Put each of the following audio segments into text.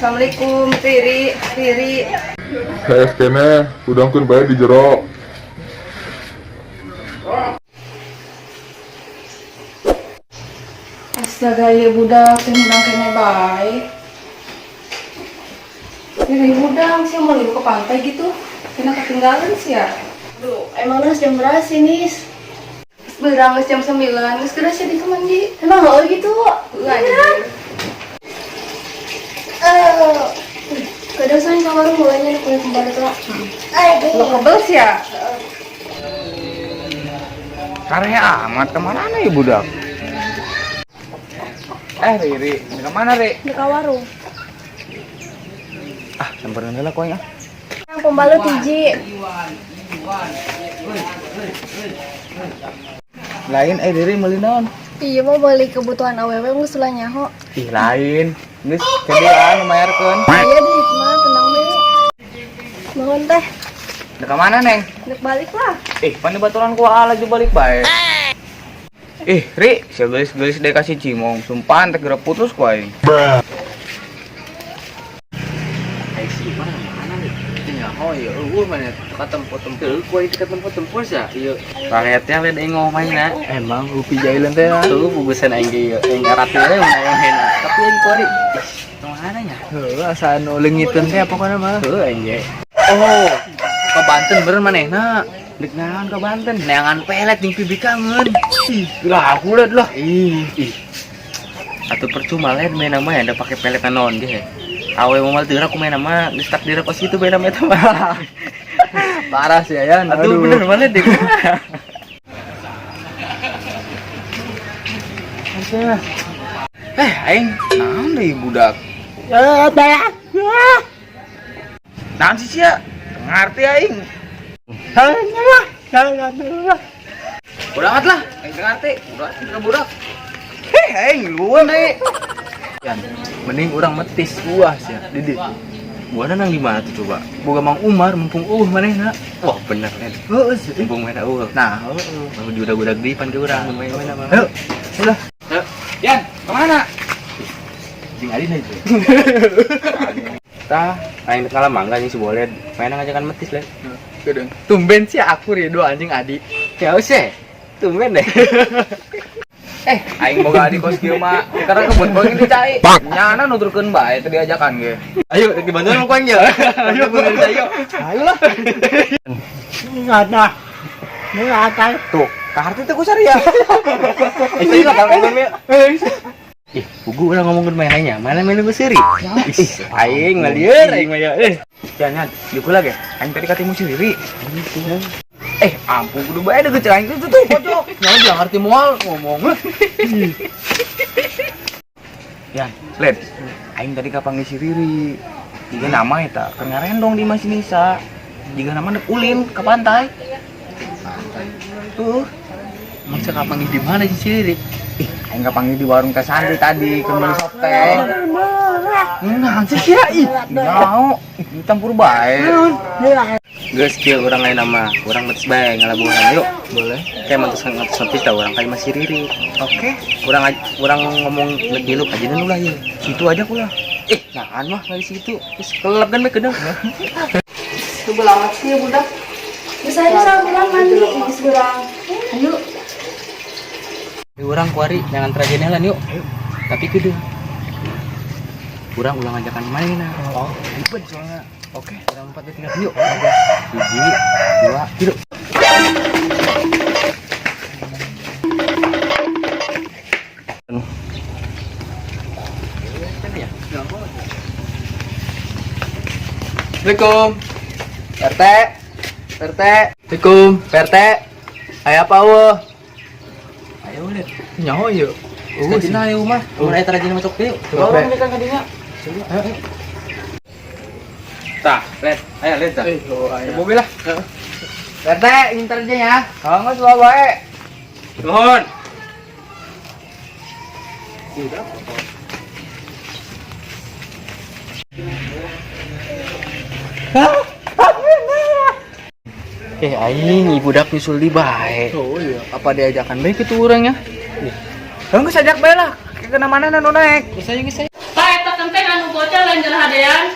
Assalamualaikum, Riri, Riri. Hees keneh, hudangkeun bae di jero. Astaga ya budak, teh hudang keneh bae. Riri hudang sih mau ke pantai gitu. Kena ketinggalan sih ya. Duh, emang harus jam berapa sih, Nis? Berang geus jam 9, geus geura sih di mandi. Emang oh gitu? Heeh, anjir. Eh, kadang saya kamar mulainya punya kembar tuh. Lo kebel sih ya? Karya amat kemana ya budak? Eh Riri, ini kemana Ri? Di warung. Ah, samperin heula ku aing ah. Yang pembalut hiji. Lain eh Riri meuli naon? Iya mau beli kebutuhan awewe geus ulah nyaho. Ih lain. Geus kedean mayarkeun. Iya di mah tenang we. Mohon teh, Dek kemana Neng? dek balik lah. Eh, pan baturan ku lagi balik bae. Ih, Ri, sia geulis-geulis dek kasih cimong. Sumpah teh geura putus ku aing. Ai si mana mana nih? Nyaho ya, eueuh mana teu tempo-tempo. Ku aing teu tempo-tempo sia. Ieu rakyatnya lain aing ngomongna. Emang Upi jailan teh. Tuh bubusan aing ge ieu, aing ngarati we mun aing main. Tapi aing kuari. Ih, tong mana nya? Heuh, asa anu leungiteun teh pokona mah. Heuh aing ge. Oh, ke Banten bener manehna. Dek naon ka Banten? Neangan pelet jeung pibi kangen. Ih, lah aku liat lah. Ih, ih. Atuh percuma lain main nama ya, ada pakai pelet naon ge. Awe mau mal teu aku main nama, geus takdir kos kitu bae nama eta mah. Parah sih Ayan. Atuh bener mana deh. Eh, aing naon deui budak? Naon sih sia? Teu ngarti aing. Budak amat lah, aing teu ngarti. Budak teu budak. Heh, aing lueun deui. Yan, mending urang metis buah sih, Didi. Buana nang di mana tuh coba? Boga Mang Umar mumpung manehna. Wah bener Len. Heuh sih. Mumpung main eueuh. Nah, heueuh. Mau diudag-udag di pan ke urang main main apa. Heuh. Udah. Yan, kemana? Jeung Adina itu. Tah, aing dek ngalah mangga jeung si Boled. Main ngajakan metis Len. Kedeung. Tumben sih aku Ridho anjing Adi. Ya usah. Tumben deh. Eh, aing boga adik kos kieu mah. Karena kebun poing di cai. Nyana nuturkeun bae teu diajakan ge. Ayo dek dibantuan ku aing ya. Ayo ayo. Ayo lah. Tuh, kaharti teh ku saria. Eh, lah kalau ngomong ya. Ih, pugu urang ngomongkeun mainannya. Mana main geus seuri? Ih, aing mah lieur aing mah ya. Eh, Jangan, dieu lagi. Aing tadi katimu si Riri. Eh, ampun kudu bae deukeut aing itu tuh pojok. Nyawa dia ngerti moal ngomong lah. Yan, Led. Aing tadi kapanggih si Riri. Jiga nama eta keur ngarendong di Mas Nisa. Jiga nama dek ulin ke pantai. Tuh, Masa kapan di mana sih si Riri? ih, aing kapanggih di warung Teh Santi tadi keur meuli softek. Nah, sih sia ih. Nyaho, ih, campur bae. Geus kieu urang lain nama, urang metis bae ngalabuhan yuk. Boleh. Kayak mantus mantus metis tah urang ka Mas Riri. Oke, Urang urang ngomong lebih lu aja ulah ya. situ aja kulah. Eh, nahan mah dari situ. Terus kelelep kan bae kedeung. Sebel amat sih ya budak. Bisa aja sama mandi, geus berang. Ayo, Urang kuari jangan tragedi lan yuk. Tapi kedeung. Urang ulang ajakan main nah. Oh, ribet soalnya. Oke. Urang 4 2 3 yuk. Hiji, dua, tilu. Assalamualaikum. RT. RT. Assalamualaikum, RT. Aya apa eueuh? Ayo lihat. Nyaho ieu. Eueuh sih. Ayo mah. Mun aya tragedi masuk yuk. Coba. Tolong kan kadinya. Ayo. Tah, Led. Ayo Led tah. Eh, oh, ayo. Mobil lah. RT, nginter aja ya. Kalau nggak suka bae. Nuhun. Eh aing ibu budak nyusul di bae. Oh iya, apa diajakan bae kitu urang ya? Kalau nggak sajak bae lah. Kena mana nu naik. Geus ayo geus ayo. Tah eta Kelenteng anu bocor lain hadean.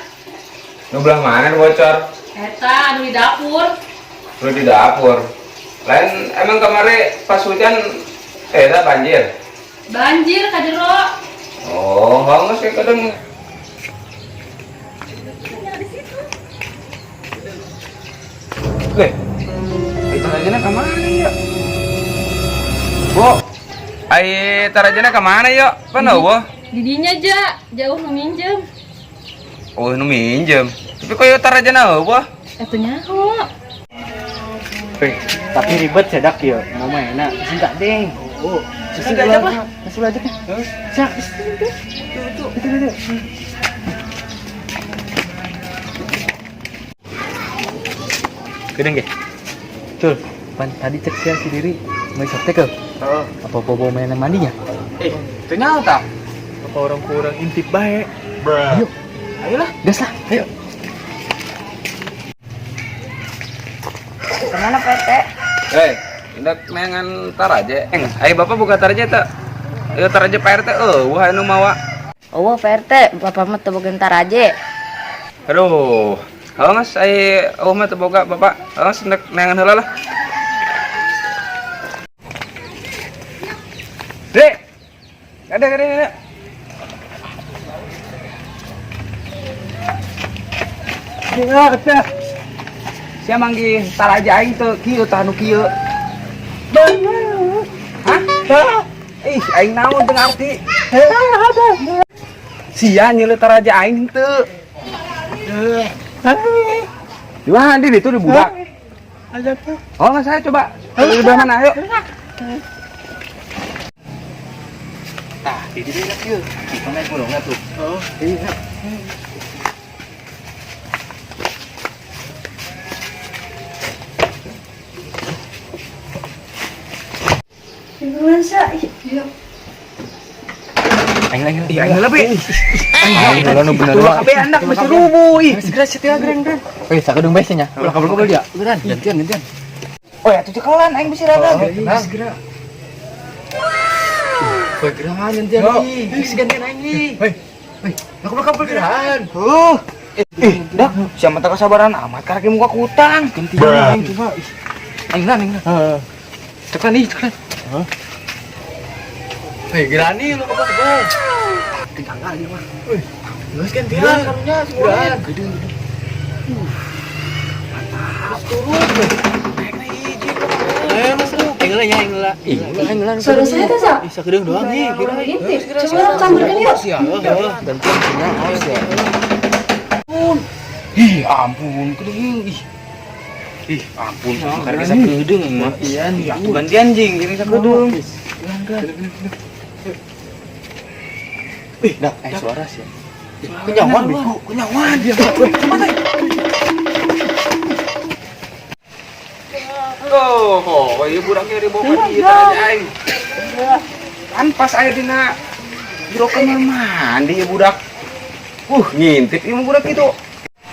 Nu belah mana nu bocor? Eta anu di dapur. Lu di dapur. Lain emang kemarin pas hujan eta banjir. Banjir ka jero. Oh, hangus sih kadang. Weh, itu tarajana ke mana ya? Bu, ai tarajana ke mana ya? Pan eueuh? Didinya ja, jauh nu minjem. Oh, nu minjem. Tapi kok ya tarajana eueuh? Eta nyaho. Weh, tapi ribet sedak ya. Mau main enak. Cinta deng. Oh, susu aja lah. Susu aja kan. Sak, itu. Itu, itu, itu. Gedeng ge. Cul, pan tadi cek sia si diri mau sote ke? Heeh. Apa bobo mainan mandinya? Eh, teu nyaho tah? Apa orang kurang intip bae? Ayo, Ayolah. gas lah. Ayo. Kemana PT? Eh, indak neangan taraje. Eng, ayo bapak buka taraje teu? Ayo taraje Pak RT eueuh anu mawa. Oh, Pak RT, bapak mah teu boga taraje. Aduh, halo mas, ayo eueuh mah teu boga bapak. Halo mas, nek neangan heula lah. Dek. Ada ada ada. Ya, kata. Sia manggih taraje aing teu kieu tah nu kieu. Hah? Ih, aing naon teu ngarti. Sia nyeuleuh taraje aing teu. Di mana di itu di budak? Oh, nggak saya coba. Di belah mana? Ayo. Tah, di dieu enak ieu. Di mana bolongna tuh? Oh, iya. Gimana sih? Iya. Aing aing. Ih, aing lebih. Aing heula nu bener. Tuh, kabeh anak masih rubuh ih. Segera setia gereng gereng. Weh, sakedung bae nya. Ulah kabel-kabel dia. Geran, gantian gantian. Oh ya, tuh cekelan aing bisi rada. Segera. Weh, geran gantian ih. Geus gantian aing ih. Weh. Weh, kabel-kabel geran. Huh. Ih, dah, siapa tak kesabaran amat karena muka kutang. Gantian aing coba. Ih. Aing lah, aing lah. Heeh. Cekelan ih, cekelan. Heeh. Weh, geran nih lu kabel-kabel. Tinggal dia mah. Weh, geus gantian karunya geran. Gede, gede. Mantap. Turun. Naik hiji. Eh, mas lu. Aing lah ya, aing lah. Ih, aing lah. Suara saya tuh, Sa. Ih, sakedeung doang ih, geran. Intip. Coba orang samperin yuk. Heeh, gantian nya, awas ya. Ih, ampun, gede. Ih. Ih, ampun, karena sakedeung aing mah. Iya nih. Atuh gantian jing, gini sakedeung. Ih, dah, suara sih. Kenyawan bego, kenyawan dia. Oh, ieu budaknya dibawa ka dieu taraje aing. Kan pas aya dina jero kamar mandi ieu budak. Ngintip ieu mah budak kitu.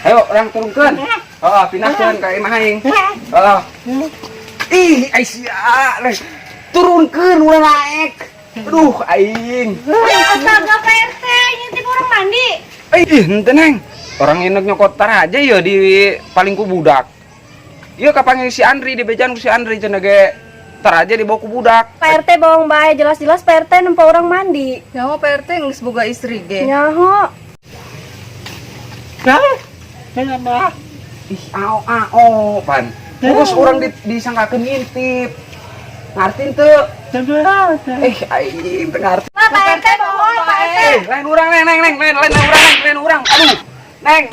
Ayo, orang turunkeun. Heeh, pindahkeun ka imah aing. Heeh. Ih, ai sia, les. Turunkeun ulah naek. Aduh, aing. Astaga, Pak RT, ngintip orang mandi. Ih, henteu neng. Orang enak nyokot taraje ya di paling ku budak. Iya kapanggih si Andri di bejan ku si Andri cenah ge taraje dibawa ku budak. Pak RT bohong bae, jelas-jelas Pak RT nempo orang mandi. Nyaho Pak RT geus boga istri ge. Nyaho. Ih, ao ao pan. Terus orang disangkakeun ngintip. Ngarti teu? Eh, aing teu ngarti. Pak RT bohong, Pak RT. Eh, lain urang neng neng neng lain lain urang neng lain urang. Aduh. Neng.